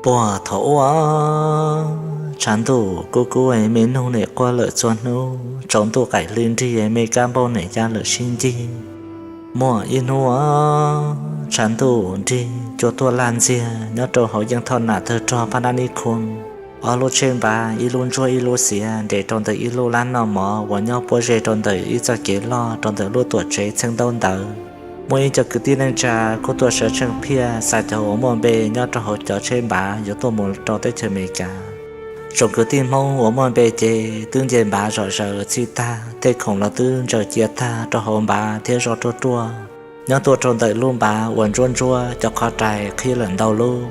Puag thaum ub, tshav ntuj kub kub me noog nim quaj lawm txhua hnub, tsaus ntuj qaim hli nrig me kab npauj nim ya lawm sib ncig. Muaj ib hnub, tshav ntuj nrig cua tuaj laj ntxiag nyob rau hauv yeej thoj nam tawg rog Phab Nab Nib Khoo. Ob lub tsheb npav ib lub ntsuab ib lub xiav nres rau ntawm ib lub lab noj mov uas nyob puab ze rau ntawm ib txoj kev loj rau ntawm lub tuam tsev txheej ntaub ntawv. Muaj ib co kwv tij neej tsa kuj tuaj sawv tsheej phiaj xa cov uas muaj npe nyob rau hauv cov tsheb npav yuav tuaj mus rau teb chaws Amelikas. Tsoom kwv tij Hmoob uas muaj npe ces twb nce npav zom zaws txhij tag, tej khoom los twb ntsaws cia tag rau hauv npav thiab zoj ruaj ruaj. Nyob tuaj rau ntawm lub npav uas ntsuab ntsuab cov qhov rai qhib lawm ntau lub.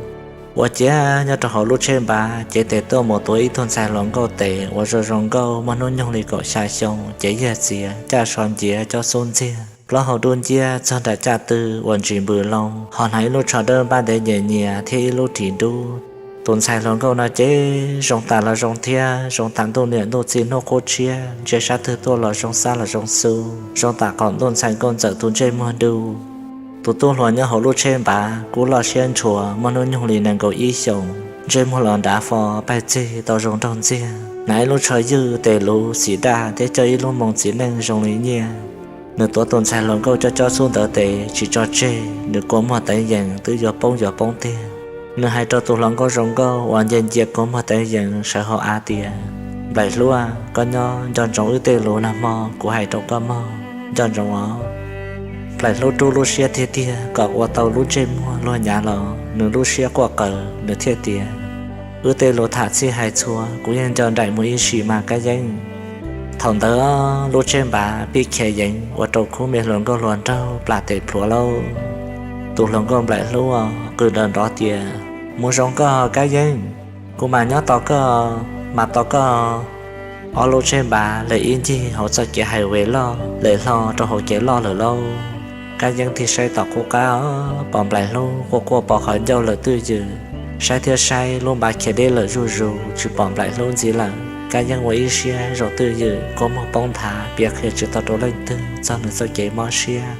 Ua ciav nyob rau hauv lub tsheb npav ces tes tuaj mus tuav ib tug ntxhais hluas nkauj tes uas zoo zoo nkauj muaj hnub nyoog li kaum xya xyoo, ces yag txiav caj so nciav cob xub ntxiag, plaub hau dub nciab txog nram caj tw uas ntsis npws loo, ho hnav ib lub tsho dawb npab ntev nyias nyias thiab ib lub ris dub. Tus ntxhais hluas nkauj no ces zoo tas los zoo thiab, zoo tas ntuj niam ntuj txiv hnub qub tshiab, ntsia sab twg tuaj los zoo xab los zoo xu, zoo tam qaum ntuj ntxhais nkauj ntxawm tus ntsej muag du. Tus tub hluas nyob hauv lub tsheb npav kuj loj siab ntshua muaj hnub nyoog li nees nkaum ib xyoos, ntsej muag los nrav fo, paib txig tau zoo nraug ntxiag, hnav ib lub tsho ywj tes luv xim daj thiab coj ib lub moo txiv neej zoo li nyiaj. Nws tuav tus ntxhais hluas nkauj cob cob xub ntawd tes tsis tso tseg, nws kua muag teev yees twb yuav poob yuav poob tiag. Nws hais rau tus hluas nkauj zoo nkauj uas nce ncia kua muag teev yees sawv hauv av tias, Nplaim Hlub, koj nyob nco ntsoov wb tej lus nag hmo kuv hais rau koj mog, nco ntsoov os. Nplaim Hlub rub lub siab tiag tiag kom ua tau lub ntsej muag luag nyav los nws lub siab quaj qaws, nws thiaj tias, Wb tej lus tham txhij hais txhua kuv yeej nco nraim mus ib sim mas Kab Yeeb. Thaum ntawd lub tsheb npav pib khiav yees ua rau khub me hluas nkauj hluas nraug plam tes plhuav lauj. Tus hluas nkauj Nplaim Hlub qw nrov nrov tias, Mus zoo koj Kab Yeeb, kuv mam nyob tos koj, mam tos koj. Ob lub tsheb npav lem ib ncig hauv txoj kev highway loj lem hlo rau hauv kev loj lawm lauj. Kab Yeeb thiaj saib tom qub qab, pom Nplaim Hlub quaj quaj pos qhov ncauj lawm twj ywm. Saib thiab saib, lub npav khiav deb lawm zuj zus tsis pom Nplaim Hlub ntxiv lawm. Kab Yeeb ua ib siab zaum twj ywm, kua muag poob nthav piav qhia tsis tau rau leej twg txog nws txoj kev mob siab.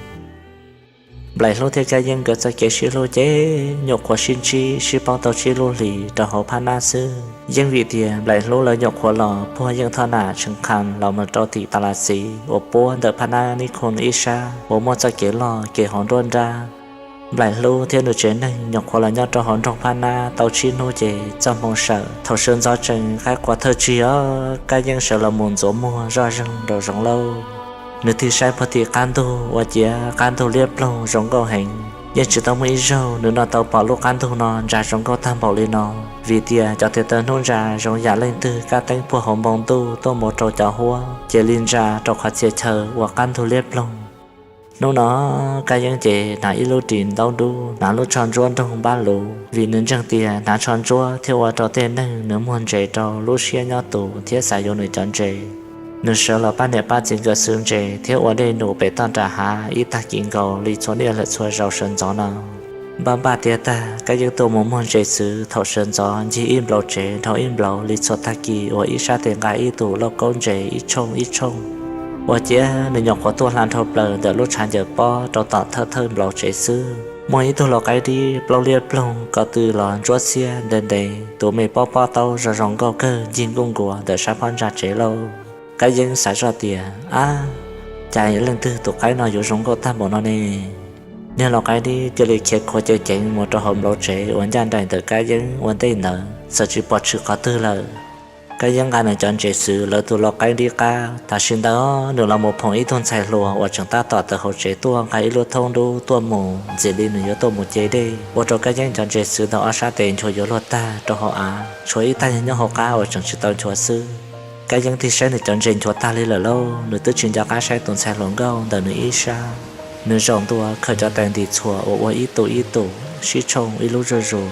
Nplaim Hlub thiab Kab Yeeb nkawd txoj kev sib hlub ces nyuam qhuav sib ntsib sib paub tau tsib lub hlis rau hauv Phab Nab xwb. Yeej vim tias Nplaim Hlub lawv nyuam qhuav los puag Yeej Thoj Nam Tshee Qha los mus rau tim Tas Las Xiv uas puab ntawm Phab Nab Nib Khoo ib sab uas muaj txoj kev loj kev hauv nruab nrab. Nplaim Hlub thiab nws tsev neeg nyuam qhuav los nyob rau hauv nroog Phab Nab tau tsib hnub ces txoj hmoo sawm thaum sawv ntxov tsees qaib qua thawj tsig os, Kab Yeeb sawv los mus ntxuav muag zoj zeeg nraum zoov lauj. Nws tig saib puag tim qab ntug ua ciav qab ntug liab ploog zoo nkauj heev. Yeej tsis tau muaj ib zaug nws no tau pom lub qab ntug no ntsa zoo nkauj tag npaum li no, vim tias cov tes taw hnub ntsa zoo yam leej twg kab teeb puag hauv npoo ntuj tuaj mus rau cov huab cia li ntsa rau qhov txhia chaw ua qab ntug liab ploog. Hnub no Kab Yeeb ces hnav ib lub ris ntaub dub, hnav lub tsho ntsuab nroog npab luv, vim nws ntseeg tias hnav tsho ntsuab thiaj ua rau tej neeg nws muag ntses rau lub siab nyob tus thiab xav yuav nws cov ntses. Nws sawv los pab niam pab txiv nkawd xwb ntses thiab ua dej num pem toj nram hav ib tag kis nkaus li txhua niaj lawm txhua zaus sawv ntxov no. Npaj npaj tiav tag, Kab Yeeb tuaj mus muag ntses xwb thaum sawv ntxov ncig ib nplauv tsev dhau ib nplauv li txhua tag kis uas ib sab tes nqa ib tus lauj kaub ntses ib tshooj ib tshooj. Ua ciav nws nyuam qhuav tuaj hla nrho plaws ntawm lub tshav ncaws pob rau tom thawj thawj nplauv tsev xwb, muaj ib tug lau qaib dib plaub liab ploog ko tw los ntsuab xiab ntev ntev, tus me pob pob taub zoo zoo nkauj kawg ncig nkuj nkuas ntawm sab phab ntsa tsev lauj. Kab Yeeb xav zoj tias, Ab, cas leej twg tus qaib no yuav zoo nkauj tag npaum no ne? Niag lau qaib dib cia li khiav khuav ceev ceev mus rau hauv nplauv tsev uas ncaj nraim ntawm Kab Yeeb ua ntej ntawd, txawm tsis pom tshwm qhov twg lawm. Kab Yeeb nqa nws cov ntses xwb lawv tus lau qaib dib qab, tam sim ntawd nws los mus phoom ib tug ntxhais hluas uas tseem tab tom tawm hauv tsev tuaj nqa ib lub thoob dub tuaj mus ntxim li nws yuav tuaj mus ce dej, ua rau Kab Yeeb cov ntses xwb ntawm ob sab tes nchuav yuav luag tag rau hauv av, tshuav ib tag nyob hauv qab uas tseem tsis tau nchuav xwb. Kab Yeeb tig saib nws cov ntses nchuav tag li lawm lauj, nws twb tsis nco qab saib tus ntxhais hluas nkauj ntawm nws ib sab. Nws zaum ntua khawm cov tais ntim txhuam uas ua ib tus ib tus sib tshooj ib lub zuj zus.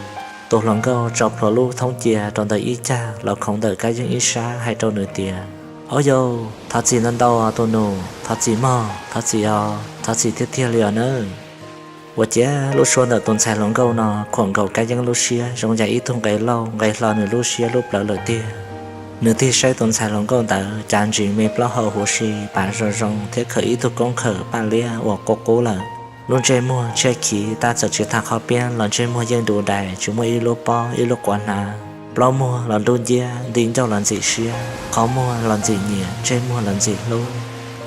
Tus hluas nkauj tso plhuav lub thoob cia rau ntawm ib cag los khoov ntawm Kab Yeeb ib sab hais rau nws tias, Au yau, thov txim ntau ntau tus nus, thov txim mog, thov txim os, thov txim tiag tiag li os nawb. Ua ciav lub suab ntawm tus ntxhais hluas nkauj no khuam nkaus Kab Yeeb lub siab zoo yam ib tug nqe lauj nqe hlo nws lub siab lub plawv lawm tiag. Nws tig saib tus ntxhais hluas nkauj ntawd cas ntsis me plaub hau huv si pav zoo zoo thiab khawm ib tug koob khawm paj liab uas qub qub lawm. Lub ntsej muag tshiab khiv tab txawm tsis tag qhov piab los ntsej muag yeej du dais, tsis muaj ib lub pob ib lub quav hnav. Plaub muag los dub nciab, nti ncauj los ntxim siab, qhov muag los ntxim nyiam, ntsej muag los ntxim hlub.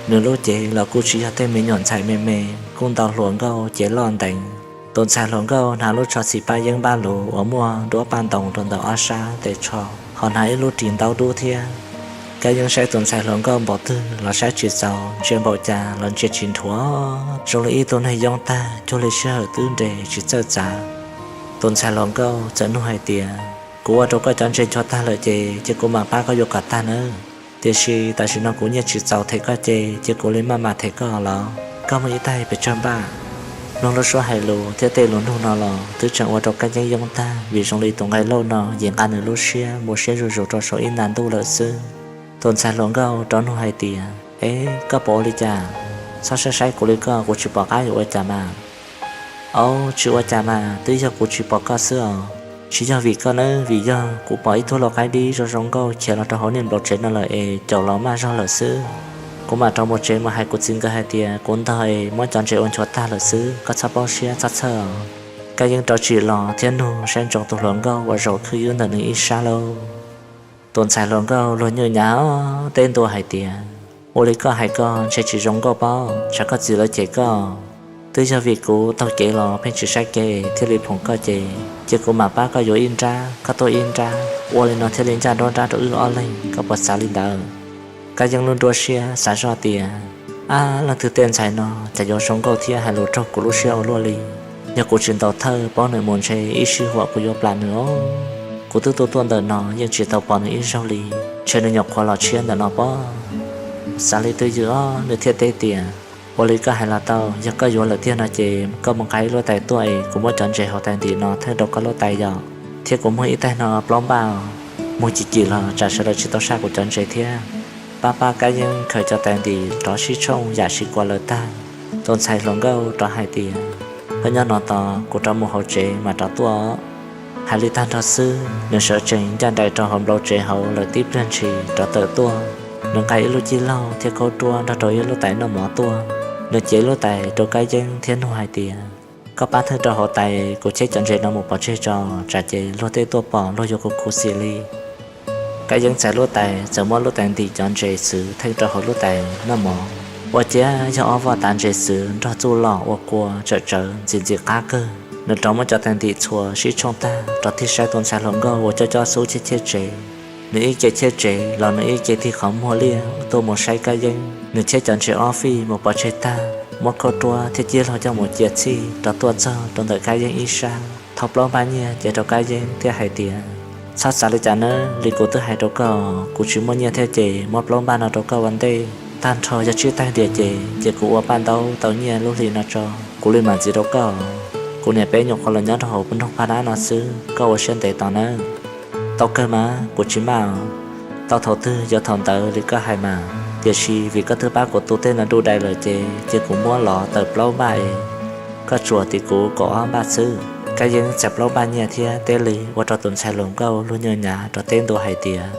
Nws lub cev los kuj tsis yog tej me nyuam ntxhais me me, kuj ntau hluas nkauj cev loj nteev. Tus ntxhais hluas nkauj hnav lub tsho txhim paj yeeb npaj luv uas muaj duab paj ntoos rau ntawm ob sab tes tsho, ho hnav ib lub ris ntaub dub thiab. Kab Yeeb saib tus ntxhais hluas nkauj npaum twg los saib tsis txaus, ntsia npaum cas los ntsia tsis nrhuav, zoo li ib tug neeg yoob tag cuag li sij hawm twb nres tsis txawj txav. Tus ntxhais hluas nkauj txawm nug hais tias, Kuv ua rau koj cov ntses nchuav tag lawm ces cia kuv mam pab koj yuav kom tag nawb. Tiam sis tam sim no kuv nyiaj tsis txaus them koj ces cia kuv li maj mam them koj los. Koj muaj ib taig pes tsawg npaj? Mloog lub suab hais lus thiab tej lus nug no los twb tseem ua rau Kab Yeeb yoob tag, vim zoo li tus nqaij lauj no yim nqa nws lub siab mus siab zuj zus rau saum ib nta ntuj lawm xwb. Tus ntxhais hluas nkauj rov nug hais tias, Es koj pom ua li cas? Txhob saib saib kuv li koj, kuv tsis pom qab yuav ua cas mas. Au, tsis ua cas mas, twb yog kuv tsis pom koj xwb os. Tsis yog vim koj nawb, vim yog kuv pom ib tug lau qaib dib zoo zoo nkauj khiav los rau hauv niaj nplooj tsev no lawm es caum los maj zog lawm xwb. Kuv mam rov mus tsev mus hais kuv txiv nkawd hais tias kuv ntog es muab cov ntses ua nchuav tag lawm xwb, koj txhob poob siab txhob txhawj os. Kab Yeeb rov tsim los thiab nug saib ntsoov tus hluas nkauj uas zaum khwb ywb ntawm nws ib sab lauj. Tus ntxhais hluas nkauj luag nyuj nyav teb ntua hais tias, Ua li koj hais ko ntshe tsis zoo nkauj pob, tsam koj txiv lawv cem koj. Twb yog vim kuv taug kev los pheej tsis saib kev thiaj li phoom koj ces cia kuv mam pab koj yuav ib nrab, koj tuaj ib nrab, ua li no thiaj li ncaj nruab nrab rau wb ob leeg, koj puas xav li ntawd? Kab Yeeb lub nruab siab xav zoj tias, Ab, leej twg tej ntxhais no cas yuav zoo nkauj thiab hais lus raug kuv lub siab ua luaj li. Yog kuv tsis ntaus thawj paub nws mus ntshe ib sij huam kuv yuav plam nws os. Kuv twb tuaj tuaj ntawm no yeej tsis tau pom nws ib zaug li, ntshe nws nyuam qhuav los tshiab ntawm no pob. Xav li twb ywm os, nws thiaj teb tias, Ua li koj hais los tau, yog koj yuav lawm tiag no ces koj mus nqa ib lub tais tuaj es kuv muab cov ntses hauv tais ntim no theej rau koj lub tais yom, thiab kuv muag ib taig no plaub npaj, mus cim cim los tsam sawv daws tsis tau saj kuv cov ntses thiab. Pab pab Kab Yeeb khaws cov tais ntim rov sib tshooj yam sis kuas lawv tag, tus ntxhais hluas nkauj rov hais tias, Koj nyob no tos kuv rov mus hauv tsev mas rov tuaj. Hais li tag nrho xwb nws sawv tsees ncaj nraim rau hauv nplau tsev hauv lawm tib pliag ntshis rov tawm tuaj. Nws nqa ib lub cij laug thiab khaub ruab nrog rau ib lub tais noj mov tuaj. Nws cev lub tais rau Kab Yeeb thiab nug hais tias, Koj pab theej rau hauv tais, kuv cheb cov ntses no mus pov tseg tso, tsam ces luag tej tuaj pom luag yuav kuv khuv xim li. Kab Yeeb txais lub tais txawm muab lub tais ntim cov ntses xwv theej rau hauv lub tais noj mov. Ua ciav yog ob voj tav ntses xwv nrog txuj lom ua kua tsawm tsawv ntxim ntxim qab kawg. Nws rov muab cov tais ntim txhua sib tshooj tag rov tig saib tus ntxhais hluas nkauj uas cob cob xub cheb cheb tsev. Nws ib ce cheb tsev los nws ib ce tig qhov muag liaj tuaj mus saib Kab Yeeb. Nws cheb cov ntses ob fij mus pov tseg tag, muab khaub ruab thiab cib laug coj mus cia txhij rov tuaj txog rau ntawm Kab Yeeb ib sab, thau plaub npaj nyiaj cev rau Kab Yeeb thiab hais tias, Txhob xav li cas nawb, li kuv twb hais rau koj, kuv tsis muaj nyiaj thiab ces muab plaub npaj no rau koj ua ntej. Tag nrho yog tsib taig dias ces cia kuv ua paj ntaub tau nyiaj lub hli no tso, kuv li mam ntxiv rau koj. Kuv niam peb nyuam qhuav los nyob rau hauv nroog Phaj Nab no xwb, koj ua siab ntev tos nawb. Tau kawg mas, kuv tsis maj. Tau thaum twg yuav thaum ntawd li koj hais mas, tiam sis vim koj twb pab kuv tu tej no du dais lawm ces cia kuv muab los tawm plaub npaj es koj tsuas tim kuv kaum ob npaj xwb. Kab Yeeb txais plaub npaj nyiaj thiab teb li ua rau tus ntxhais hluas nkauj luag nyuj nyav rov teb ntua hais tias,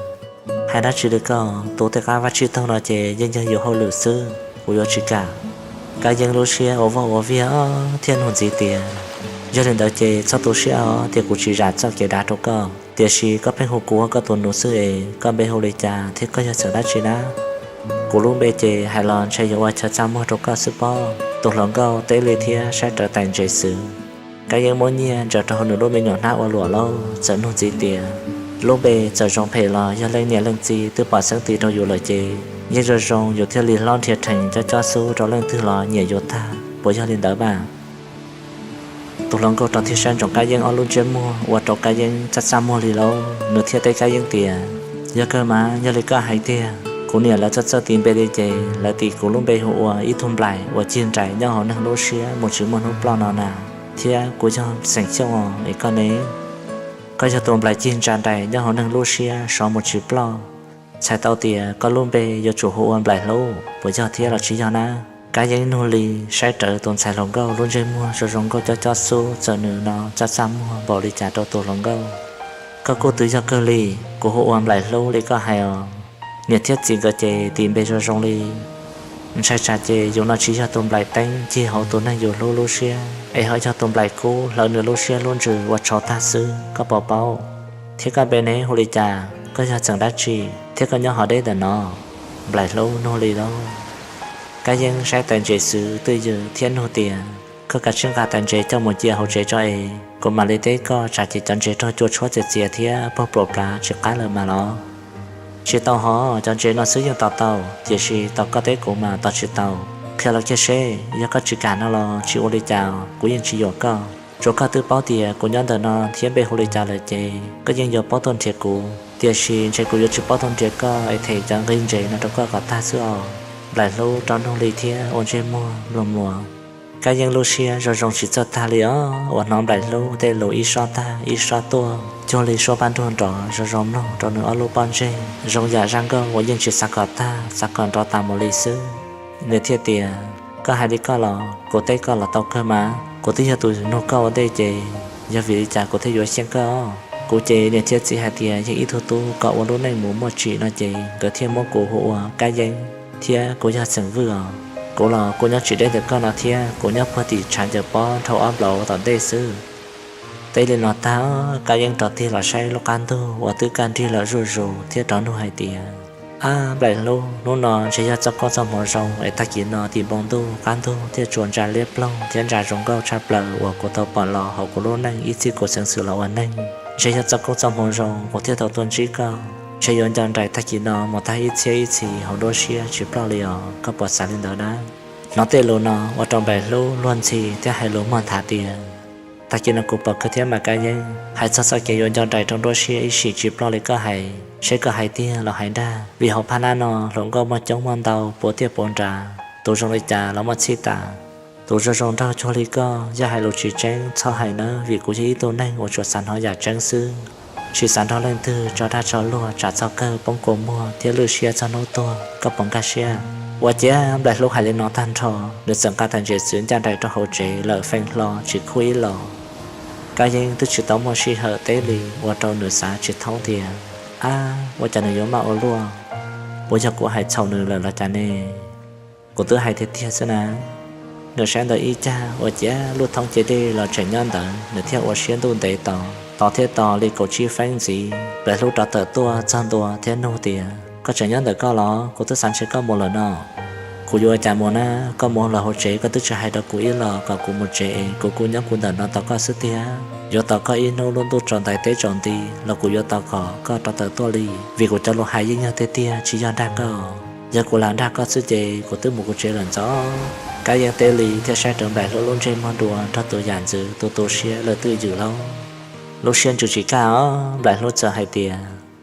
Hais dab tsi li koj, tu tej qab vaj tsib taug no ces yeej yog yus hauj lwm xwb, kuv yuav tsis kam. Kab Yeeb lub siab ua voj ua viag thiab nug ntxiv tias, Yog li ntawd ces txhob tu siab os, tias kuv tsis zam txoj kev dav rau koj, tiam sis koj pheej hu kuv ua koj tus nus xwb es koj npe hu li cas thiab koj yog txawm dab tsi na? Kuv lub npe ces hais los ntshe yuav ua chaw txaj muag rau koj xwb pob. Tus hluas nkauj teb li thiab saib rawv tais ntses xwb. Kab Yeeb muab nyiaj ntsaws rau hauv nws lub me nyuam hnab ua luam lauj, txawm nug ntxiv tias, Lub npe txawm zoo phem los yog leej niam leej txiv twb pom xeeb tis rau yus lawm ces yeej zoo zoo yus thiaj li hlob nrhiav rhees cob cob xub rau leej twg los nyiam yus tag, puas yog li ntawd mas? Tus hluas nkauj rov tig saib ntsoov Kab Yeeb ob lub ntsej muag ua rau Kab Yeeb txaj txaj muag li lauj, nws thiaj teb Kab Yeeb tias, Yog kawg mas, yog li koj hais tiag, kuv niam lawv txawj txawj tis npe li ces lawv tis kuv lub npe hu ua ib tug nplaim uas cig nraim nyob hauv neeg lub siab mus tsis muaj hnub ploj no na. Thiab kuv yog xeem Xyooj es koj ne? Koj yog tus nplaim cig ntsa nraim nyob hauv neeg lub siab sov mus tsis ploj. Txhais tau tias koj lub npe yuav tsum hu ua Nplaim Hlub, puas yog thiab los tsis yog na? Kab Yeeb nug li, saib rawv tus ntxhais hluas nkauj lub ntsej muag zoo zoo nkauj cob cob xub txawm nws no txaj txaj muag npaum li cas rau tus hluas nkauj. Koj kuj twv yog kawg li, kuv hu ua Nplaim Hlub li koj hais os. Niam thiab txiv nkawd ces tis npe zoo zoo li. Ntshai tsam ces yus no tsis yog tus nplaim teeb cig hauv tus neeg yus hlub lub siab, es ho yog tus nplaim kub hlawv nws lub siab lub ntsws ua tshauv tag xwb, koj puas paub? Thiab koj npe ne hu li cas, koj yog xeem dab tsi, thiab koj nyob hov deb ntawm no? Nplaim Hlub nug li lauj. Kab Yeeb saib tais ntses xwv twj ywm thiab nug tias, koj kav tsij nqa tais ntses coj mus cia hauv tsev tso es kuv mam li teb koj, tsam ces cov ntses raug cua tshuab txias txias thiab puag pluam plav tsis qab lawm mas los. Tsis tau hov, cov ntses no xwb yeej tos tau, tiam sis tos koj teb kuv mas tos tsis tau. Qhia los kiag seb, yog koj tsis kam no los tsis ua li cas, kuv yeej tsis yuam koj. Tsuas koj twb paub tias kuv nyob ntawm no thiab npe hu li cas lawm ces koj yeej yuav paub tuaj nrhiav kuv, tiam sis ntshe kuv yuav tsis paub tuaj nrhiav koj es them cov nqi ntses no rau koj kom tag xwb os. Nplaim Hlub rov nug li thiab ua ntsej muag mluas mluas. Kab Yeeb lub siab zoo zoo tsis txawj tag li os, uas hnov Nplaim Hlub tej lus ib sob tag ib sob tuaj cuag li suab paj nruag nrov zoo zoo mloog rau nws ob lub pob ntseg, zoo yam zaj nkauj uas yeej tsis xav kom tag, xav kom nrov tas mus li xwb. Nws thiaj tias, koj hais li koj los kuv teb koj los tau kawg mas. Kuv twb yog tus nug koj ua ntej ces yog vim li cas kuv thiaj yuav xyeej koj? Kuv ces niam thiab txiv hais tias yog ib tug tub kom ua lub neej mus muaj tsim no ces nkawd thiaj muab kuv hu ua Kab Yeeb, thiab kuv yog xeem Vwj os. Kuv los kuj nyob tsis deb ntawm koj no thiab, kuv nyob puag tim tshav ncaws pob dhau ob nplaud tom ntej xwb. Teb li no tag, Kab Yeeb rov tig los saib lub qab ntug uas twb kaj nrig lawm zuj zus thiab rov nug hais tias, ab Nplaim Hlub, hnub no ntshe yog txoj koob txoj hmoov zoo es tag kis no tim npoo ntuj qab ntug thiaj tsuas ntsa liab ploog thiab ntsa zoo nkauj tshaj plaws uas kuv tau pom los hauv kuv lub neej ib txhij kuv xeev xwm los ua neeg. Ntshe yog txoj koob txoj hmoov zoo kuv thiaj tau tuaj ntsib koj. Ntshe yuav nco nraim tag kis no mus tag ib txhiab ib txhis hauv nruab siab tsis ploj li os, koj puas xav li ntawd na? Hnov tej lus no ua rau Nplaim Hlub luag ntxhi thiab hais lus muag nthav tias, tag kis no kuv pom kawg thiab mas Kab Yeeb. Hais txog txoj kev yuav nco nraim rau nruab siab ib sim tsis ploj li koj hais, seb koj hais tiag los hais dag, vim hauv phab nab no hluas nkauj muaj coob muaj ntau puv tiaj puv nrad, tus zoo li cas los muaj txhij tas. Tus zoo zoo nraug cuag li koj yog hais lus tsis tseeb txhob hais nawb, vim kuv yog ib tug neeg uas tsuas xav hnov yam tseeb xwb, tsis xav nrog leej twg tso dag tso luag tsam txog kawg poob kua muag thiab lwj siab txog hnub tuag, koj puas nkag siab? Ua ciav Nplaim Hlub hais li no tag nrho, nws txawm nqa tais ntses xwv ncaj nraim rau hauv tsev lawm feem hlo tsis khuj ib los. Kab Yeeb twb tsis tau muaj sij hawm teb li, ua rau nws xav tsis thoob tias, ab, ua cas nws yuav maj ua luaj? Puas yog kuv hais txhaum nws lawm los cas ne? Kuv twb hais tiag tiag xwb na. Nws saib ntawd ib cag ua ciav lub thoob cia dej los tseem nyob ntawd, nws thiaj ua siab ntuj ntev tos, tos thiab tos li kaum tsib feeb ntxiv Nplaim Hlub rov tawm tuaj txog ntua thiab nug tias, koj tseem nyob ntawm koj los? Kuv twb xav ntshe koj mus lawm no. Kuv yuav ua cas mus na, koj mus lawm hauv tsev koj twb tsis hais rau kuv ib los kom kuv mus tsev es kuv kuj nyob kuv ntawm no tos koj xwb tiag. Yuav tos koj ib hnub lub ntuj tsaus ntais teb tsaus nti los kuv yuav tos kom koj rov tawm tuaj li, vim kuv cov lus hais yeej yog tiag tiag tsis yog dag koj. Yog kuv lam dag koj xwb ces kuv twb mus kuv tsev lawm ntxov. Kab Yeeb teb li thiaj saib rawv Nplaim Hlub lub ntsej muag dua nrog tus yam ntxwv tu tu siab lawm twj ywm lauj. Lub siab ntsws tsis kaj os, Nplaim Hlub txawm hais tias,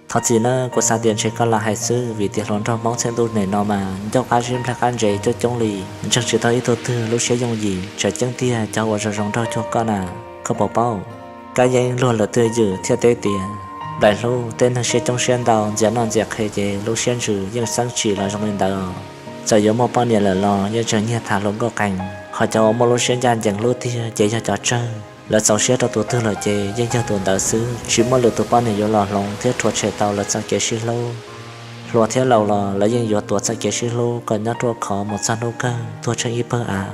thov txim na, kuv xav tias ntshe koj lam hais xwb, vim tias hluas nraug Hmoob txheej ntuj nim no mas ncauj qab zib nplaig qab ntsev coob coob li, ntseeg tsis tau ib tug twg lub siab yooj yim, tseem ceeb tiag cov uas zoo zoo nraug cuag koj na, koj puas paub? Kab Yeeb luag lawm twj ywm thiab teb tias, Nplaim Hlub, tej neeg siab coob siab ntau ntxias noj ntxias qhe ces lub siab ntsws yeej xeeb tsim los zoo li ntawd. Txawm yuav muaj poj niam lawm los yeej tseem nyiag tham hluas nkauj qees, ho cov uas muaj lub siab ncaj ncees hlub tiag ces yog cov tsawg. Lawv txaus siab rau tus twg lawm ces yeej yog tus ntawd xwb, tsis muaj lwm tus poj niam yuav los hloov thiab rhuav tshem tau lawv txoj kev sib hlub. Hluas thiab laus los lawv yeej yuav tuav txoj kev sib hlub kom nyob ruaj khov mus txog hnub kawg tuag tsheej ib pawg av.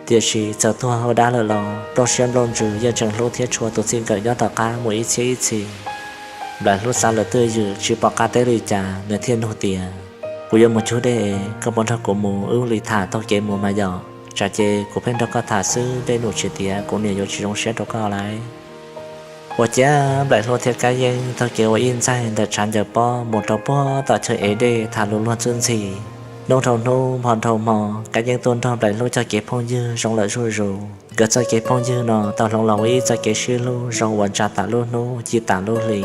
Tiam sis txawm tuag ua dab lawm los nplooj siab nplooj ntsws yeej tseem hlub thiab tshua tus txij nkawm nyob tom qab mus ib txhiab ib txhis. Nplaim Hlub xav lawm twj ywm tsis pom qab teb li cas, nws thiaj nug tias, kuv yuav mus cug dej, koj puas nrog kuv mus wb li tham taug kev mus mas yom? Tsam ces kuv pheej nrog koj tham xwb, dej num tsis tiav kuv niam yuav tsis zoo siab rau koj lauj. Ua ciav Nplaim Hlub thiab Kab Yeeb taug kev ua ib ntxaig ntawm tshav ncaws pob mus rau puag tom chaw ev dej tham lus luag ntxwb ntxhi. Hnub dhau hnub, hmo dhau hmo, Kab Yeeb tuaj nrog Nplaim Hlub cog kev phooj ywg zoo lawm zuj zus. Nkawd txoj kev phooj ywg no tau hloov los ua ib txoj kev sib hlub zoo uas ntsa tas lub hnub ci tas lub hli.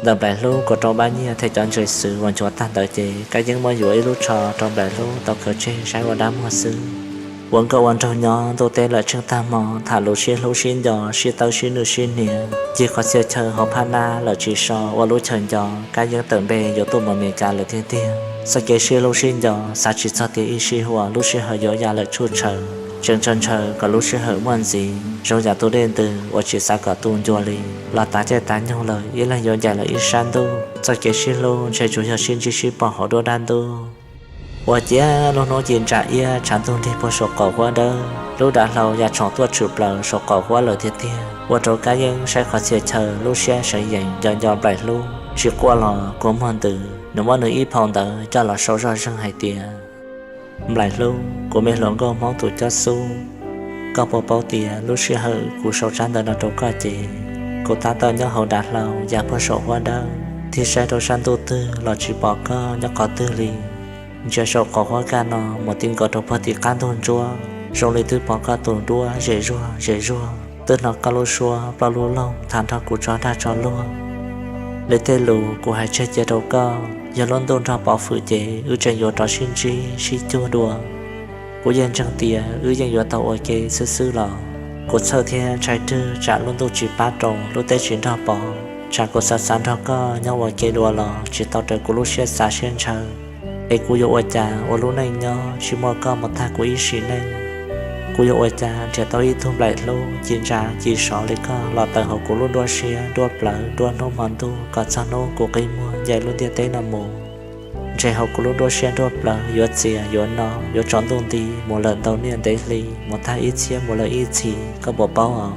Ntawm Nplaim Hlub kuas rau npab nyiaj thiab cov ntses xwv uas nchuav tag ntawd ces Kab Yeeb muab yuav ib lub tsho rau Nplaim Hlub tau khaws tseg saib ua dab muag xwb. Ua nkauj ua nraug nyob ntuj teb lawm tsheej tag hmo, tham lus sib hlub sib nco, sib tawb sib nwj sib hnia, cig qhov txhia chaw hauv phab nab lawm tsis so ua lub chaw nco. Kab Yeeb tawm npe yuav tuaj mus Amelikas lawm tiag tiag. Txoj kev sib hlub sib nco xav tsis txog tias ib sij huam lub sij hawm yuav ya lawm tshuj tshaws, tseem ntshaw ntshaw kom lub sij hawm muaj ntxiv. Zoo yam tus dej ntws uas tsis xav kom tu ncua li, los tav caij tav nyoog lawm ib leeg yuav ncaim lawm ib sab ntuj. Txoj kev sib hlub ntshe tsuas yog sib ntsib sib pom hauv duab dab ntub. Ua ciav lub hnub ci ntsa iab tshav ntuj nrig puag saum qaum huab dawb, lub dav hlau ya tshoom tuaj tshwm plaws saum qaum huab lawm tiag tiag, ua rau Kab Yeeb saib qhov txhia chaw lub siab seev yees nco nco Nplaim Hlub. Tsis quaj los kua muag ntws, nws muab nws ib phau ntawv coj los sau zoj zeeg hais tias, Nplaim Hlub, kuv me hluas nkauj Hmoob tus cob xub, koj puas paub tias lub sij hawm kuv sau tsab ntawv no rau koj ces, kuv tab tom nyob hauv dav hlau ya puag saum huab dawb, tig saib rau sab ntuj twg los tsis pom koj nyob qhov twg li. Ntsia saum qaum huab kaj no mus ti nkaus rau puag tim qab ntug ntsuab, zoo li twb pom koj tus duab zem zuag zem zuag, twb hnov koj lub suab plaub lub loog tham nrog kuv tso dag tso luag. Li tej lus kuv hais tseg cia rau koj, yog lub ntuj nrog pov hwm ces wb tseem yuav rov sib ntsib sib cuag dua. Kuv yeej ntseeg tias wb yeej yuav tau ua ke xwb xwb los. Kuv txhawj thiab ntshai rwg tsam lub ntuj tsis pab rau lub teb tsis nrog pov, tsam kuv xav xav nrog koj nyob ua ke dua los tsis tau raws kuv lub siab xav siab ntshaw. Es kuv yuav ua cas ua lub neej nyob tsis muaj koj mus tag kuv ib sim neej? Kuv yuav ua cas nrhiav tau ib tug Nplaim Hlub ci ntsa ci sov li koj los tawm hauv kuv lub nruab siab nruab plawv nruab hnub hmo ntuj kom txog hnub kuv qi muag ncaim lub ntiaj teb no mus? Ntshe hauv kuv lub nruab siab nruab plawv yuav txias yuav no yuav tsaus ntuj nti mus lawm ntau niaj ntev hli, mus tag ib txhiab mus lawm ib txhis, koj puas paub os?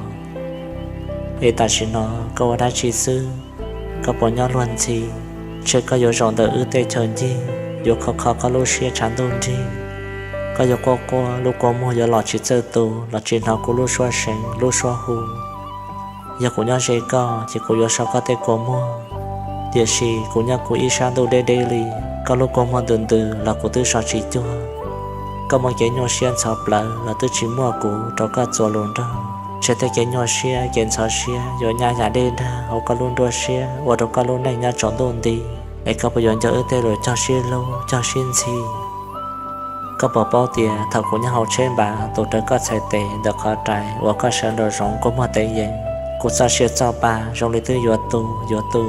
Es tam sim no koj ua dab tsi xwb? Koj puas nyob luag ntxhi? Ntshe koj yuav zaum ntawm wb tej chaw ncig, yuav kho kho koj lub siab tshav ntuj nrig. Koj yuav quaj quaj lub kua muag yuav los tsis txawj tu los tsis hnov kuv lub suab seev lub suab hu. Yog kuv nyob ze koj ces kuv yuav so koj tej kua muag, tiam sis kuv nyob kuv ib sab ntuj deb deb li, koj lub kua muag ntws ntws los kuv twb so tsis cuag. Koj muaj kev nyuaj siab ntxhov plawv los twb tsis muaj kuv rau koj txuas lus nrog. Ntshe tej kev nyuaj siab kev ntxhov siab yuav nyab yam dej dag hauv koj lub nruab siab ua rau koj lub neej nyob tsaus ntuj nti. Es koj puas yuav nco wb tej lus cog sib hlub cog sib ntxhi? Koj puas paub tias thaum kuv nyob hauv tsheb npav tus rawv koj txhais tes ntawm qhov rais uas koj sawv nraum zoov kua muag tev yees, kuv txoj sia txoj pa zoo li twb yuav tu yuav tu.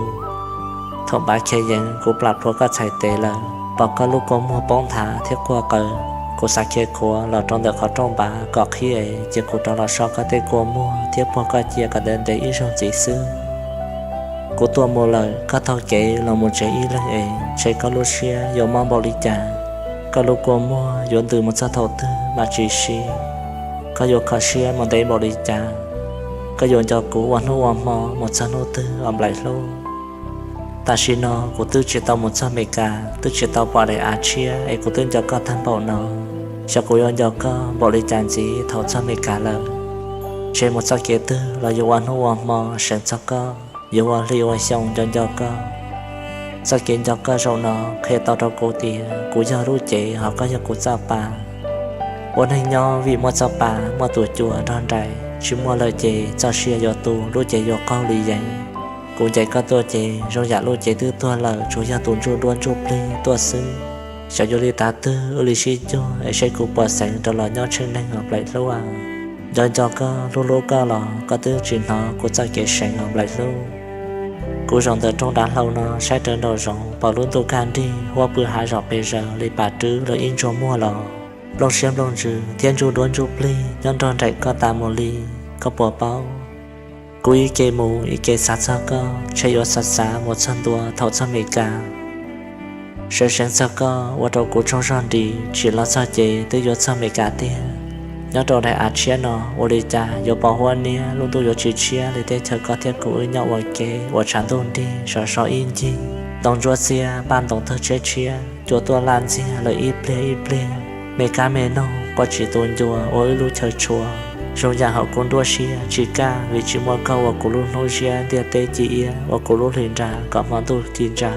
Thaum npav khiav yees kuv plam plhuav koj txhais tes lawm, pom koj lub kua muag poob nthav thiab quaj qaws. Kuv xav khiav khuav los rau ntawm qhov rooj npav kom qhib es cia kuv rov los so koj tej kua muag thiab puag koj cia kom ntev ntev ib zaug ntxiv xwb. Kuv tuaj mus lawm koj taug kev los mus tsev ib leeg es ntshe koj lub siab yuav mob npaum li cas. Koj lub kua muag yuav ntws mus txog thaum twg mam tsis si? Koj yuav kho siab mus ntev npaum li cas? Koj yuav nco kuv ua hnub ua hmo mus txog hnub twg os Nplaim Hlub? Tam sim no kuv twb tsis tau mus txog Mes Kas, twb tsis tau pom daim av tshiab es kuv twb nco koj tag npaum no. Xyov kuv yuav nco koj npaum li cas ntxiv thaum txog Mes Kas lawm. Ntshe mus txoj kev twg los yuav ua hnub ua hmo seev txog koj, yuav ua hli ua xyoo nco nco koj. Txoj kev nco koj zaum no qhia tau rau kuv tias kuv yog lub cev hos koj yog kuv txoj pa. Ua neeg nyob vim muaj txoj pa muaj tus cua nrog nraim, tsis muaj lawm ces txoj sia yuav tu lub cev yuav qaug li yees. Kuv ncaim koj tuaj ces zoo yam lub cev twb tuag lawm tsuas yog tus ntsuj duab ntsuj plig tuaj xwb. Xyov yuav li tav twg wb li sib cuag es saib kuv puas xeev rov los nyob tsheej neeg os Nplaim Hlub. Nco nco koj hlub hlub koj los koj twb tsis hnov kuv txoj kev seev os Nplaim Hlub. Kuv zaum ntawm rooj dav hlau no saib rawv nraum zoov pom lub ntuj kaj nrig huab pw hav zom pes zaws li pam rwb lawv ib ntsuag muag los. Nplooj siab nplooj ntsws thiab ntsuj duab ntsuj plig nyob nrog nraim koj tas mus li, koj puas paub? Kuv ib ke mus ib ke xav txog koj, ntshe yuav xav xav mus txog ntua thaum txog Mes Kas. Seev seev txog koj ua rau kuv tsaug zog nris, tsim los txog ces twb yuav txog Mes Kas tiag. Nyob rau daim av tshiab no ua li cas yuav pos huab niab, lub ntuj yuav tsis tshiab li teb chaws koj thiab kuv wb nyob ua ke uas tshav ntuj nrig sov so ib ncig. Ntoo ntsuab xiab paj ntoos tawg tshiab tshiab, cua tuaj laj ntxiag lawm ib pliag ib pliag. Me kab me noog quaj tsis tu ncua ua wb lub chaw tshua. Zoo yam hauv kuv nruab siab tsis kaj vim tsis muaj koj ua kuv lub hnub ziab ntiaj teb ci iab, ua kuv lub hlis nra kom hmo ntuj ci ntsa.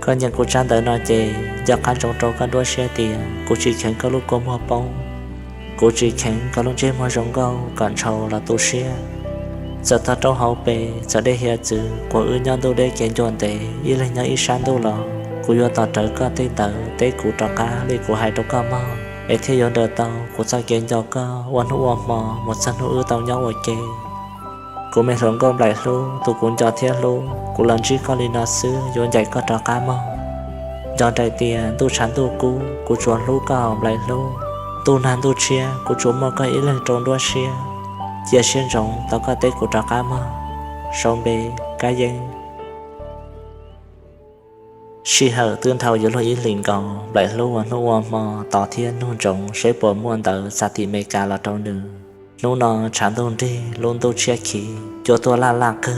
Koj nyeem kuv tsab ntawv no ces nco qab ntsoov rau koj nruab siab tias kuv tsis kheev koj lub kua muag poob. Kuv tsis kheev koj lub ntsej muag zoo nkauj kom ntshaus los tu siab. Txawm toj roob hauv pes, txawm dej hiav txwv, quas wb nyob ntuj deb kev ncua ntev, ib leeg nyob ib sab ntuj los, kuv yuav tos rawv koj tej ntawv teb kuv rov qab li kuv hais rau koj mog, es thiaj yuav nrawm tau kuv txoj kev nco koj ua hnub ua hmo mus txog hnub wb tau nyob ua ke. Kuv me hluas nkauj Nplaim Hlub tus kuv nco thiab hlub, kuv los ntsib koj li no xwb yuav ncaim koj rov qab mog. Nco nraim tias ntuj tshav ntuj kub kuv tsuas hlub koj Nplaim Hlub, ntuj nag ntuj tshiab kuv tsuas muaj koj ib leeg rau nruab siab. Cia siab ntsoov tau koj teb kuv rov qab mog. Sau npe, Kab Yeeb. Sij hawm twb dhau yuav luag ib hlis nkaus, nplaim hlub ua hnub ua hmo, tos thiab nug ntsoov seb puas muaj ntawv txog tim Meskas los rau nws. Hnub no tshav ntuj nrig, lub ntuj tshiab khiv, cua tuaj laj laj qwg.